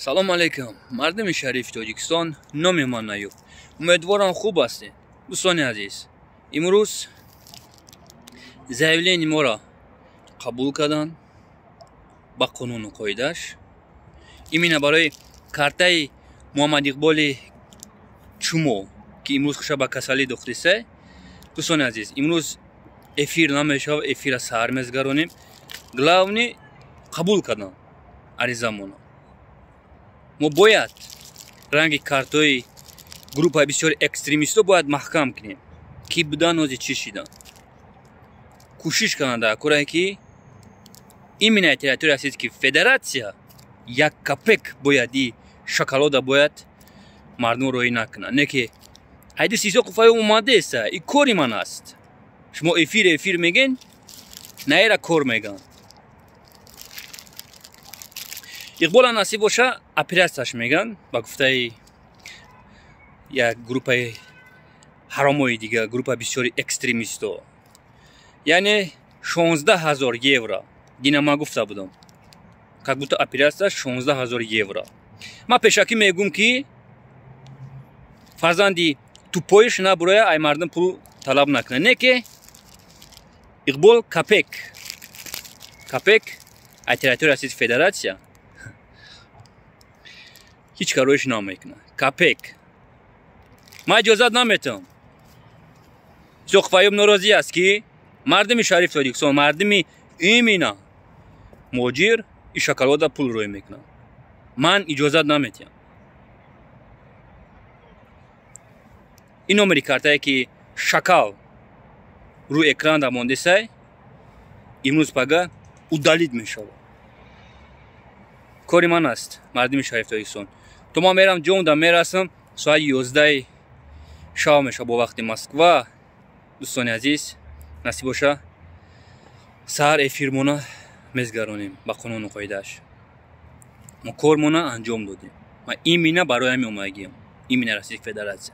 Салом алейкум, мардуми шарифи Тоҷикистон, номи ман Аюб. Умедворам, хуб ҳастед. Дӯстони азиз, имрӯз заявление моро қабул карданд ба қонуну қоидааш. Именно барои картаи Муҳаммад Иқболи Чумо, ки имрӯз хуша ба касалӣ дохтисе. Дӯстони азиз, имрӯз эфир намешавад, эфира саҳар мезгаронем. Главный, қабул карданд аризамона. Мо бояд ранги картҳои группаи бисёри экстремистҳо бояд маҳкам кунем, ки будан, ҳози чӣ шидан, кӯшиш карданд дар корае, ки именно территория Российской Федерация як копек бояд и шоколада бояд мардум роҳӣ накунанд. Не ки ҳайдис Исоқов аю омадеса, и кори ман аст. Шумо эфир, эфир мегӯен, наера кор мегӯянд. Иқбола насиб боша, оператсияш мегӯянд, ба гуфтаи як группаи ҳаромои дига, группа бисёри экстремистҳо, яъне 16 000 евро. Дина ман гуфта будам, как будто оператсия 16 000 евро. Ман пешакӣ мегӯм, ки фарзанди тупоиш набуроя, ай мардум пул талаб накунад. Не ки Иқбол копек копек ай территория Российской Федерация ҳеҷ кароиш намекунад. Копек ман иҷозат наметавам. Исоқов Аюб норозӣ аст, ки мардуми шариф Тоҷикистон, мардуми имина муҳоҷир и шоколада пул рӯй мекунад. Ман иҷозат наметиҳам. Ин номери картае, ки шакал рӯи экран да мондесай, имрӯз пага удалить мешавад. Кори ман аст, мардуми шариф Тоҷикистон. То ман мерам, ҷомда мерасам, соати 11 шав мешавад бо вақти Москва. Дӯстони азиз, насиб боша, саҳар эфирмона мезгаронем ба қонуну қоидааш. Мо кормона анҷом додем. Ма именно барои ҳамин омадагиам, именно Российской Федерация.